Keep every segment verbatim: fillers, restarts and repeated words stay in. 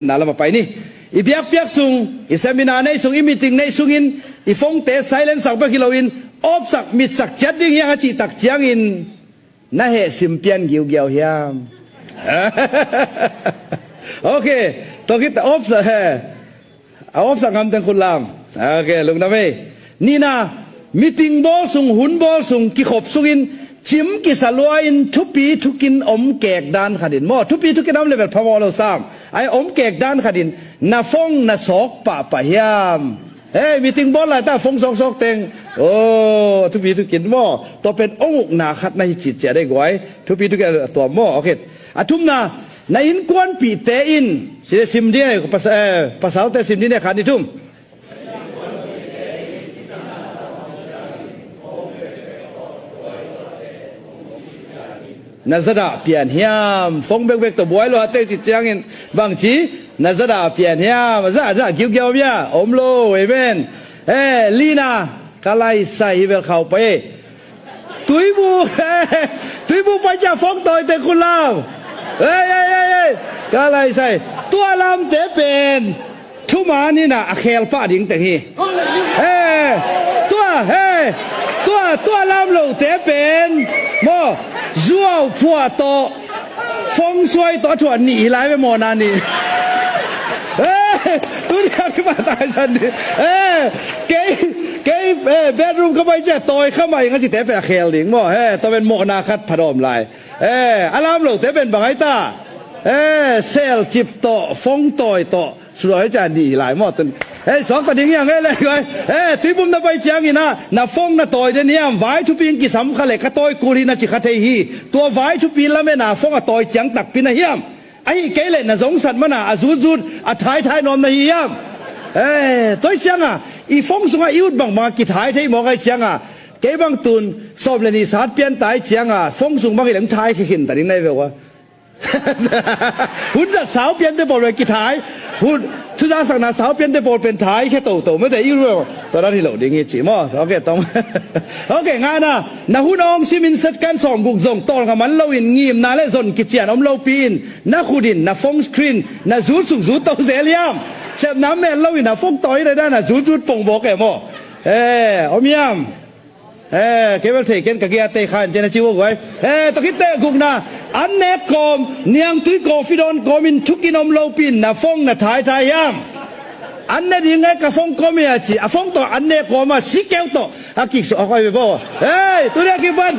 na lam a pai ni. I biakpiak sung, i seminar neih sung, i meeting neih sungin i phone-te silent sak bek hi loin, off sak, mit sak ciat ding hi hang a cih tak ciangin na heh sim pian giugiau hiam? Ok, tua khit off sak, he. A off sak ngam teng khut lam. Ok, lungdam ei. Nihna, meeting bawl sung, hun bawl sung, kikhop sungin cim kisa lua-in thupi thukin om kek dan khatin maw, thupi thukin om level phamawh lo sam. Ai om kek dan khatin na phone na sawk pahpah hiam? Hei, meeting bawl laita phone sawksawk teng, oh, thupi thukin maw, tua pen ong ukna khat na hi citciat ei guai. Thupi thukin a tuam maw. Ok. A thumna, na innkuanpihte in, sile sim ding ei, pas-, eh, pasalte sim ding ei, khat, nih, thum. Na zadah pian hiam? Phone bekbek tawh buai lo a tei cih ciangin bangci, na zadah pian hiam? A zadah giugiau mia om lo. Amen. Eh, lina, ka laisai hi vel khau pai. Tuibu, tuibu pai cia phone tawi teng khut lam. Ei, ei, ei, ei. Ka laisai. Tua lamte pen thuman hi na, a khel pah ding teng hi. Eh, tua, eh, tua, tua lam lote pen maw, zuau phuah tawh, phone suai tawh a thuah nih hi lai ve, mawhna nih. Eh, tuni a kima taisan nih. Eh, kei, kei, eh, bedroom ka pai cia tawi kha mah ing a cite pen a khel ding maw. Eh, tua pen mawhna khat pha dawm lai. Eh, a lam lote pen bang ai ta? Eh, sel cip tawh, phone tawi tawh, sulawi cia nih hi lai maw tun. Eh, suakta ding hiang ei le guai. Eh, tuibum na pai ciangin ah, na phone na tawi den hiam? Vai thupi in kisam kha le ka tawi kul hi na ci kha thei hi. Tua vai thupi lamen a phone a tawi ciang takpi na hiam? Ahi kei leh na zongsat mana a zutzut, a thaithai nuam na hi hiam? Eh, tua hi cianga i phone sunga i ut bangbanga kithai thei mawk ai cianga, kei bang tun sawm le nih sat pian tai cianga phone sung bang hi leng thai khia khin ta ding na hi ve ua. Hun zat sau piante pawl pen kithai. Hun, thuzaksakna sau piante pawl pen thai khia toto mate i ut ve ua. Tua dan hi lo ding hi ci maw. Ok, tawm. Ok, ngana, na hun awng simin second sawmguk zong tawlnga man loin ngimna le zon kician om lopi in na khut in na phone screen na zutsuk zut to zel hiam? Sepna mel loin a phone tawi reda na zutzut pongbawk e maw. Eh, om hiam? Eh, kei bel thei ken ka giate khan cena ci ua guai. Eh, tua khitte gukna, an nek kawm, niangtui kawfi dawn kawmin thukin om lopi in na phone na thaithai hiam? An ne ding e ka phone kawm hi a ci, a phone tawh an ne kawm a si keu tawh a kiksuah a koi ve bo. Hei, tuni a kipan,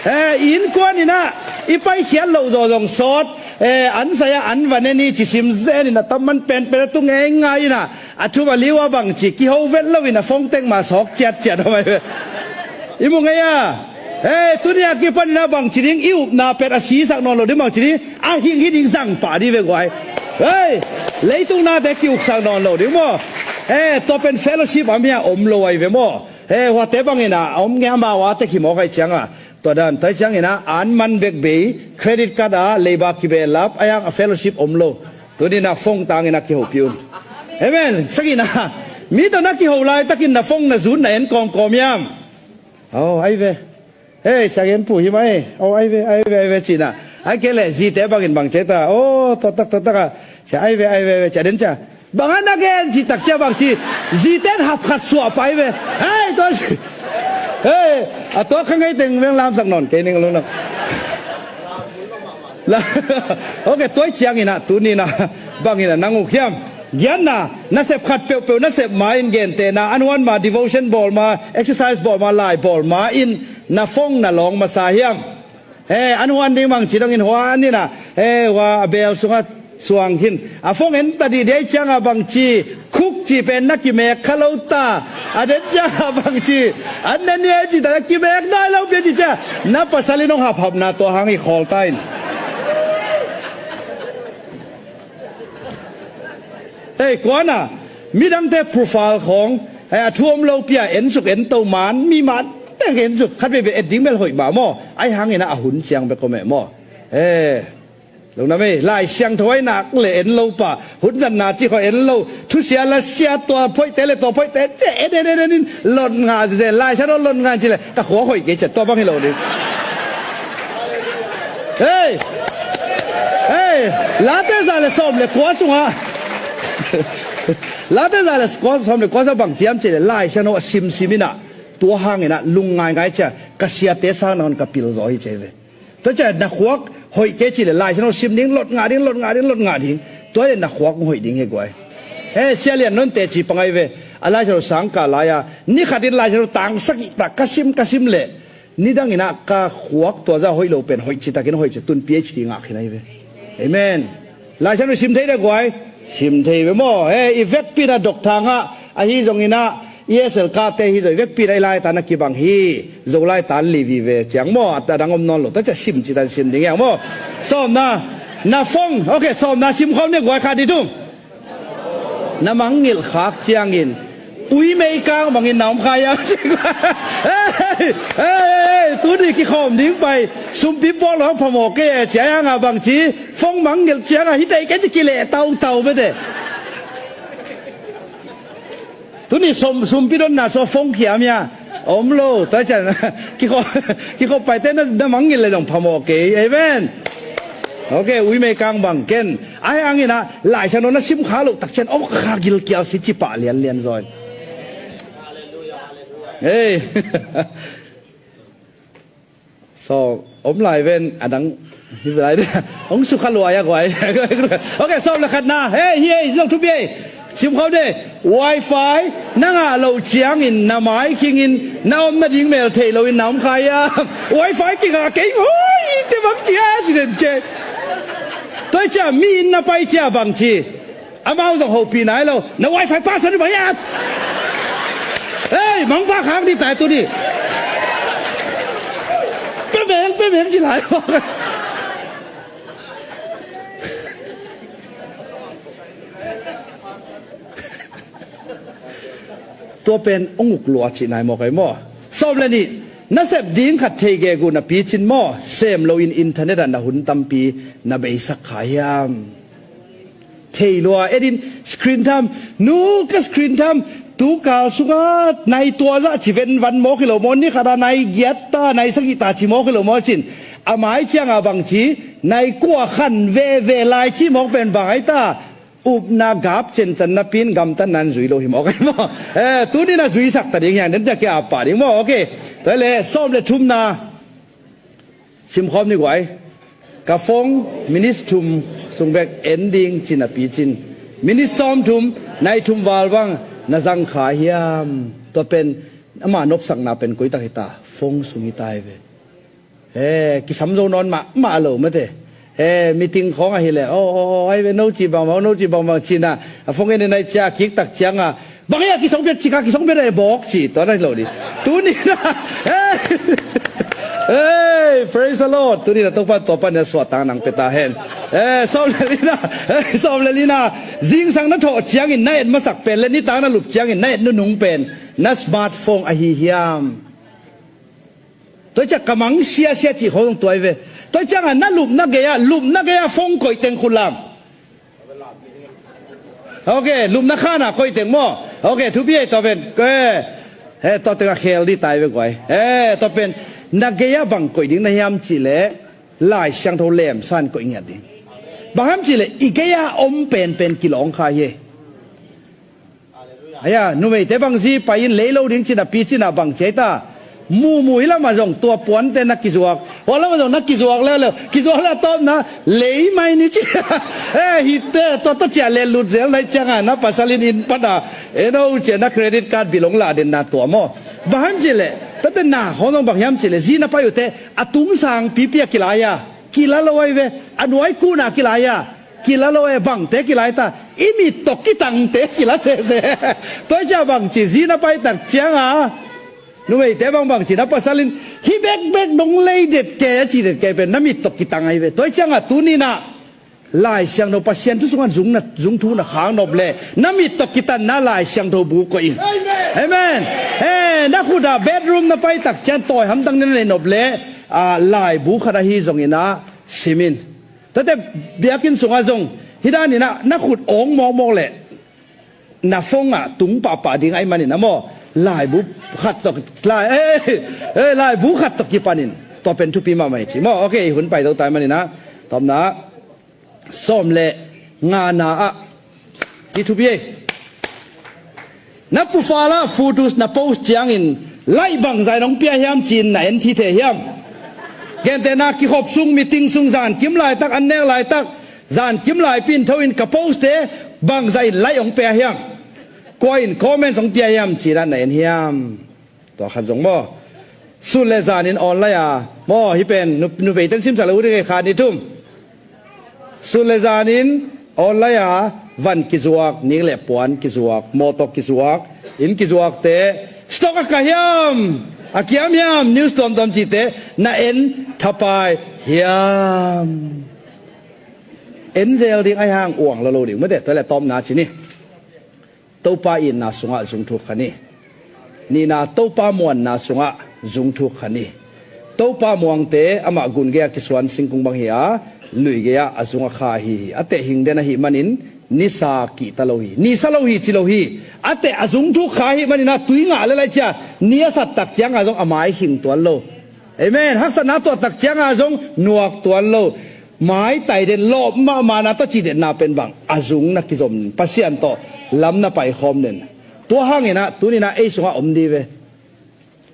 eh, i innkuan in ah i paikhiat loh zawh zong sawt. Eh, an sai a an va ne ni ci sim zen in a tamman penpen a tu ngeingai in ah, a thum a liu a bangci kiho vet loin a phone teng mah sawk ciatciat a mai ve. I mu ngei a. Hei, tuni a kipan in ah bangci ding i upna pet a sisak nawn lo ding, bangci ding a hing hi ding zang pah ding ve guai. Hei, leitung nate kiuksak nawn lo ding maw. Eh, tua pen fellowship a mi a om lo ai ve maw. Eh, huate bangin ah a om ngei a, amau a tek hi mawk ai cianga. Tua dan, tua hi ciangin ah an man bek bei, credit card ah leiba kibehlap, a yang a fellowship om lo. Tuni in ah phone tangin ah kihopih un. Amen. Sagihna, mi tawh na kiho laitakin na phone na zut na en kawmkawm hiam? Oh, ai ve. Hei, siangin pu hi mai. Oh, ai ve, ai ve, ai ve, cina. Ai kei le, zite bangin bang ceta. Oh, tua tak, tua tak a. Cia, ai ve, ai ve, ai ve, cia den cia. Bang a na gen cih tak cia bangci, ziten hap khat suah pai ve. Hei, tua, hei, a tua kha ngei teng veng lamsak nawn kei ning lunglam. La, ok, tua hi ciangin ah tuni in ah bangin ah nang uk hiam? Giatna, nasep khat peuhpeuh nasep ma in gentehna, an huan ma, devotion bawl ma, exercise bawl ma, lai bawl ma in na phone na lawng masa hiam? Eh, an huan ding bangci dongin huan in ah, eh, hua a bel sungah suang khin. A phone en ta dih dih ciangah bangci, khuk ci pen na kimek kha lo ta. A den ciangah bangci, an na nia ci ta, na kimek nai lo pia ci ciah, na pasal in hong haphapna tua hang hi khawl ta in. Hei, kuana, midangte profile khawng, hei, a thu om lo pia, ensuk ento man, mi man teng ensuk, khat veve et ding bel hoih mah maw, ai hangin a hun ciang bek om eh maw. Eh, lo na mei, Lai Siangtho ai nak le en lo pa, hun zanna ci khaw en lo, thusia la sia tua phoihte le tua phoihte, ce en en en en in, lot nga ze, Lai Siangtho lot nga ci le, ka khua hoih kei ce, tua bang hi lo ding. Hei, hei, Late za le sawm le kua sungah, Late za le kua, sawm le kua sungah bang ci hiam cih leh Lai Siangtho a simsim in ah, tua hangin ah lungngaingai cia ka siate sang nangawn ka pil zaw hi ci hi ve. Tua ciah na khuak hoih kei cih leh Lai Siangtho sim ding, lot ngah ding, lot ngah ding, lot ngah ding. Tua leh na khuak hong hoih ding hi guai. He, Sia Lian Non teci pang ahi ve. A Lai Siangtho sang kah lai-a ni khatin Lai Siangtho tang sagih tak ka sim, ka sim leh nidangin ah ka khuak tua zah hoih lo pen hoih citakin hoih ci, tun PhD ngah khin ahi ve. Amen. Lai Siangtho sim thei de guai. Sim thei ve maw. He, i vekpi in ah doctor ngah ahi zongin ah, ESL kahte hi zaw, i vekpi in ah i laitan a kibang hi. Zo laitan li vive ciang maw, a dang om nawn lo. Tua ciah sim citan sim ding hiang maw. Sawmna, na phone. Ok, sawmna sim khawm ni guai, khat, nih, thum. Na mangngilh khak ciangin uimei kang bangin na om kha hiam? Hei, hei, hei, hei, tuni kikhawm ding pai. Sumpi puak lo hang phamawh kei e, cia hiang a bang ci. Phone mangngilh ciang a hi tei kei ci kileh tautau bete. Tuni sum, sumpi donna sua phone khiam hia? Om lo, tua cian. Kikhawm, kikhawm paite na, na mangngilh le zong phamawh kei. Amen. Ok, uimei kang bang ken. Ahi hangin ah, Lai Siangtho na sim kha loh tak cian, ok, kha gilkial si ci pah lianlian zaw. Hei. So, om lai ven, a dang, hi lai dia. Hong sukha luai a guai. Ok, sawm le khatna. Hei, hi, hei, zong thupi hei. Sim khawm ni. Wi-Fi na ngah loh ciangin na mai khingin na om nading mel thei loin na om kha hiam? Wi-Fi kingah kei, hoi, te bang cia, ci den kei. Tua ciah mi inn na pai ciah bang ci. Amau zong hopih nai lo. Na Wi-Fi password bang hiam? Hei, mangpha khak ding tai tuni. Pemeng, pemeng ci lai lo. Tua pen hong uk lua cih nai maw, kei maw? Sawm le nih, na sep ding khat thei gegu na picin maw, sem loin internet ah na hun tampi na beisak kha hiam? Thei lua, edin screen time, nu ka screen time, tu kal sungah nai tua zah ci ven van mawk hi lo maw, ni khat ah nai giat ta, nai sagih ta ci mawk hi lo maw cin. A mai ciangah bang ci, nai kua khan veve lai ci mawk pen bang ai ta. Upna gap ciancan napi in gamtatna in zui lo hi maw, ok maw? Eh, tuni na zuisak ta ding hiang, den cia kia apa ding maw, ok. Tua le sawm le thumna. Sim khawm ni guai. Ka phone minutes thum sung bek en ding ci na picin. Minutes sawm thum, nai thum val bang na zang kha hiam? Tua pen ama nopsakna pen koi tak hi ta, phone sung hi ta hi ve. Eh, kisam zo nawn mahmah lo mate. Eh, meeting khawng ahileh, oh, oh, oh, ai ve, no ci bangbang, no ci bangbang cina. A phone en in ai cia kik tak cianga. Bang ia kisong piat cika, kisong piat ai bawk ci. Tua nai lo ni. Tuni na. Eh. Hey, praise the Lord. Tuni na Topa, Topa na suatang nang peta hen. Eh, sawm le lina. Eh, sawm le lina. Zingsang na thawh ciangin na et masak pen le nitang na lup ciangin na et nunung pen na smartphone ahi hiam? Tua ciah ka mang siasia cih khawng zong tuai ve. Tua ciangah na lupna gei-ah, lupna gei-ah phone koih teng khut lam. Ok, lupna khanah koih teng maw. Ok, thupi ei tua pen. Eh, eh, tua tengah khel dih tai ve guai. Eh, tua pen. Na gei-ah bang koih ding na hiam cihleh Lai Siangtho lemsan koih ngiat ding. Bang hiam cihleh i gei-ah om penpen kilawng kha hi. Aya, numeite bangzi pai in lei lo ding cina pi cina bang ciai ta. Mumui lamah zong tua puante na kizuak. Hua lamah zong na kizuak leuleu. Kizuak le a tawpna lei mai ni ci. Eh, hite, tua tawh cia le lut zel nai cianga na pasal in in pana. Eno cia na credit card bilong la den na tua maw. Bang hiam cileh. Tate na hong zong bang hiam cileh. Zi na pai ute. A tung sang pipi a kilai a. Kila lo ai ve. A nuai kuna kilai a. Kila lo e, bangte kilai ta, i mit tawh kitangte kila sese. Tua i cia bangci zi na pai tak cianga numeite bangbang ci na pasal in hi bekbek nong lei det kei a ci det kei pen na mit tawh kitang ahi ve. Tua i cianga tuninah Lai Siangtho Pasian thu sungah zung na, zung thu na khak nop le na mit tawh kitanna Lai Siangtho bu koih in. Amen. He, na khutah bedroom na pai tak cian tawi hamtang na nei nop le, ah, laibu khat ahi zonginah simin. Tate biakinn sungah zong hih daninah na khut awng mawkmawk leh na phone ah tung pahpah ding ahi manin a maw, laibu khat tawh, lai, eh, eh, laibu khat tawh kipanin tua pen thupi mahmah hi ci maw. Ok, hun pai zo tai maninah tawpna Sawm le ngana ah, hi thupi ei. Na profile ah photos na post ciangin like bangzah in hong pia hiam ci-in na en thei hiam? Gentehna, kikhop sung, meeting sung, zan kim laitak, an nek laitak, zan kim laipi in tho in ka post-te bangzah in like hong pia hiam? Kua in comments hong pia hiam ci-in ah na en hiam? Tua khat zong maw. Sun le zanin online a maw, hih pen nu, nu veiten simsak le uh ding ei, khat, nih, thum. Sun le zanin online a van kizuak, nik le puan kizuak, mawtaw kizuak, inn kizuakte, stock a kah hiam, a kiam hiam, news tuamtuam cihte na en thapai hiam? En zel ding ahih hang uang lo lo ding mate, tua le tawpna ci ni. Topa itna sungah zung thuk kha ni. Nihna, Topa muanna sungah zung thuk kha ni. Topa muangte amah gun gei-ah kisuan singkung bang hi a, lui gei-ah a zung a kha ahi hi. A teh hing den ahih manin ni sa kihta lo hi. Ni sa lo hi ci lo hi. A teh a zung thuk kha ahih manin ah tui ngah le lai cia ni a sat tak ciangah zong a mai hing tuan lo. Amen. Haksatna tuah tak ciangah zong nuak tuan lo. Maitai den, lawp mahmahna tawh cih den na pen bang a zung na kizom, Pasian tawh lam na paikhawm den. Tua hangin ah tuni-in ah ei sungah om dih ve.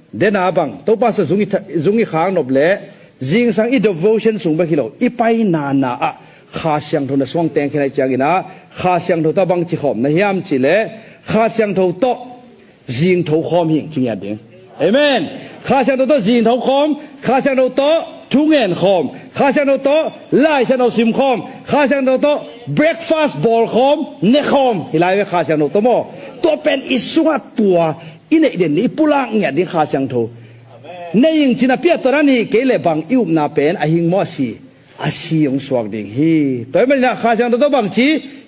Den a bang Topa sa zung i tha-, zung i khak nop leh zingsang i devotion sung bek hi lo, i paina na ah Kha Siangtho na suang teng khin ahih ciangin ah Kha Siangtho tawh bang ci khawm na hiam cih leh Kha Siangtho tawh zingtho khawm hi ing ci ngiat ding. Amen. Kha Siangtho tawh zingtho khawm, Kha Siangtho tawh thungen khawm, Kha Siangtho tawh Lai Siangtho sim khawm, Kha Siangtho tawh breakfast bawl khawm, ne khawm hi lai ve Kha Siangtho tawh maw. Tua pen i sungah tua i neih den ni, i pulak ngiat ding Kha Siangtho. Nei ing ci-in a piak tua dan hi kei leh bang i upna pen a hing maw a si? A si hong suak ding hi. Tua ahih manin ah Kha Siangtho tawh bang ci?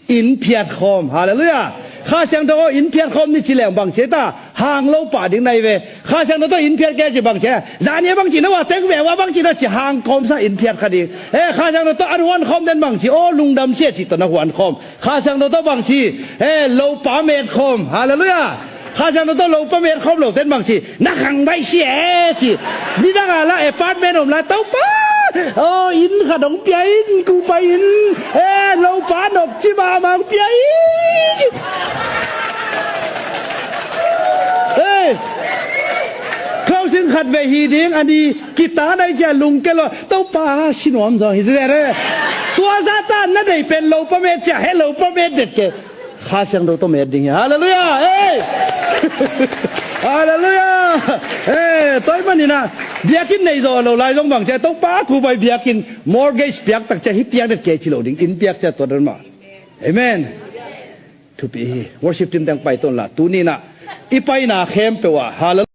Inn phiat khawm. Halleluiah. Kha Siangtho aw, inn phiat khawm ni ci leng bang ci ta? Hang lo pah ding na hi ve. Kha Siangtho tawh inn phiat kei ci bang ci? Zani a bang ci na, ua teng ve ua bang ci na ci hang khawm sa, inn phiat kha ding. Eh, Kha Siangtho tawh an huan khawm den bang ci? Aw, lungdam sia ci tawh na huan khawm. Kha Siangtho tawh bang ci? Eh, lopa met khawm. Halleluiah. Kha Siangtho tawh lopa met khawm lo ten bang ci? Na khang baih sia e ci. Nidang a la apartment om la, Topa aw, inn khat hong pia in, kupa in, eh, lopa nop ci mahmah hong pia in. Eh, closing khat vei hi ding, a ni kita nai cia lungke lo, Topa si nuam zaw hi zel e. Tua zah ta na nei pen lopa met cia, he lopa met det ke. Kha Siangtho tawh met ding hi. Halleluiah. Ei. Halleluiah. Eh, tua ahih manin ah biakinn nei zaw lo lai zong bang ci? Topa, thu bai biakinn mortgage piak tak cia hi piak det kei ci lo ding, inn piak cia tua dan mah. Amen. Thupi hi. Worship team teng pai ton la. Tuni-in ah i paina khempeuh ah. Halleluiah.